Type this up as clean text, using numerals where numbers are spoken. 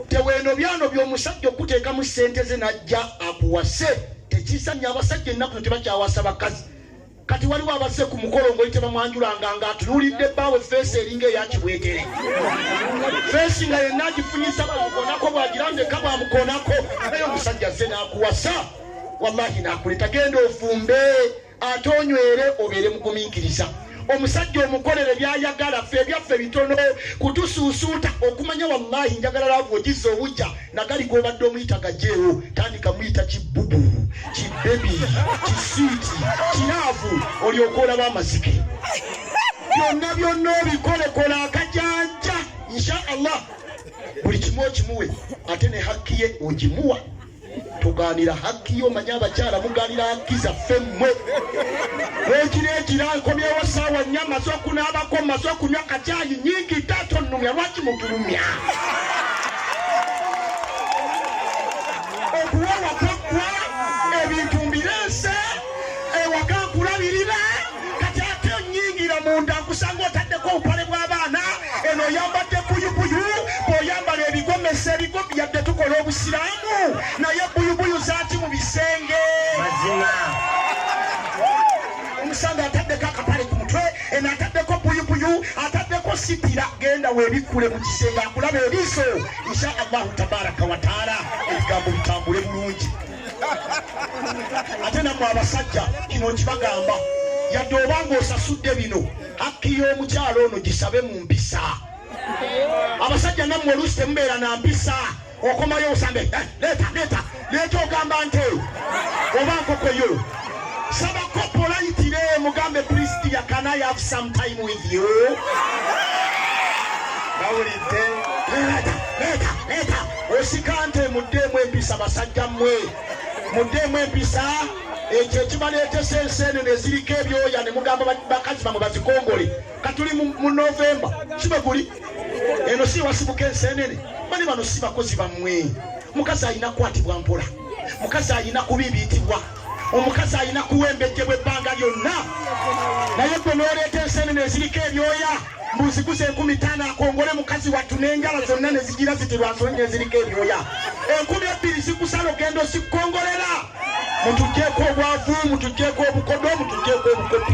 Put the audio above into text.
Teweenobyano by'omusajja okuteekamu ssente ze n'ajja akuwase tekisanya. Abasajja ennaku zino tebakyawasa bakazi. Kati waliwo abazze ku mukolo ng'oli tebamwanjulanga ng'atunuulidde bbaawe feesi eringa eya kibwetere, feesi nga yenna agifunyisa bwamukoonako bw'agirambeka bwamukoonako. Naye omusajja azze n'akuwasa, wallahi n'akuleta, genda ofumbe ate onywere obeere mugumiikiriza. Omusajja omukolere by'ayagala, ffe ebyaffe bitono kutusuusuuta okumanya. Wallahi njagala laavu ogizza obujja nagali g'obadde omuyita gajeewo, tandika muyita kibubu, kibebi, kisiiti, kiraavu, olyoka olaba amazike byonna byonna obikolekola akajanja. Insha Allah buli kimu okimuwe, ate ne hakki ye ogimuwa. Tugaanira hakki yo, omanye abakyala mugaanira hakki zaffe mmwe. Ekiro ekira nkomyewo saawa 4, maze okunaabako, maze okunywa kacaayi, nyingi taata onnumya. Lwaki mutulumya? Okuwewa kwaggwa, ebintu mbireese ewaka nkulabirira, kati ate onyingira munda nkusanga otaddeko obupale bw'abaana, eno oyambadde buyubuyu, bw'oyambala ebigomesa ebigo. Yadde tukola obusiraamu, naye buyubuyu zaaki mu bisenge? Mazima. Omusanga ataddeko akapale ku mutwe, eno ataddeko buyubuyu, ataddeko sitira. Genda weebikkule mu kisenge akulaba eriiso. Insha Allahu tabaraka wataala ebigambo bitambule bulungi. Ate nammwe abasajja kino nkibagamba, yadde obanga osasudde bino, hakki y'omukyalo ono gisabe mu mpisa. Abasajja nammwe oluusi temubeera na mpisa, okomayo osambe, eh, leeta leeta leeta, ogamba nte oba nkoko yo. Sabako politely, mugambe, "Please dear, can I have some time with you?" Bawulidde. Leeta leeta leeta, osika nte. Muddeemu empisa basajja mmwe, muddeemu empisa. Ekyo ekibaleetesa enseenene eziriko ebyoya ne mugamba bakazi bamwe bazikongole. Katuli mu Novemba, si bwe guli? Eno si wasibuka enseenene. Bali bano si bakozi bammwe. Mukazi alina kukwatibwa mpola, mukazi alina kubiibiitibwa, omukazi alina kuwembejjebwa ebbanga lyonna. Naye gwe n'oleeta enseenene eziriko ebyoya, mbuziguze 5000 akongole mukazi wattu, n'enjala zonna ne zigira ziti lwansonyi eziriko ebyoya. 2000 zikusala ogenda osikongolera. Mutugyeko obwavu, mutugyeko obukodo, mutugyeko obukopi.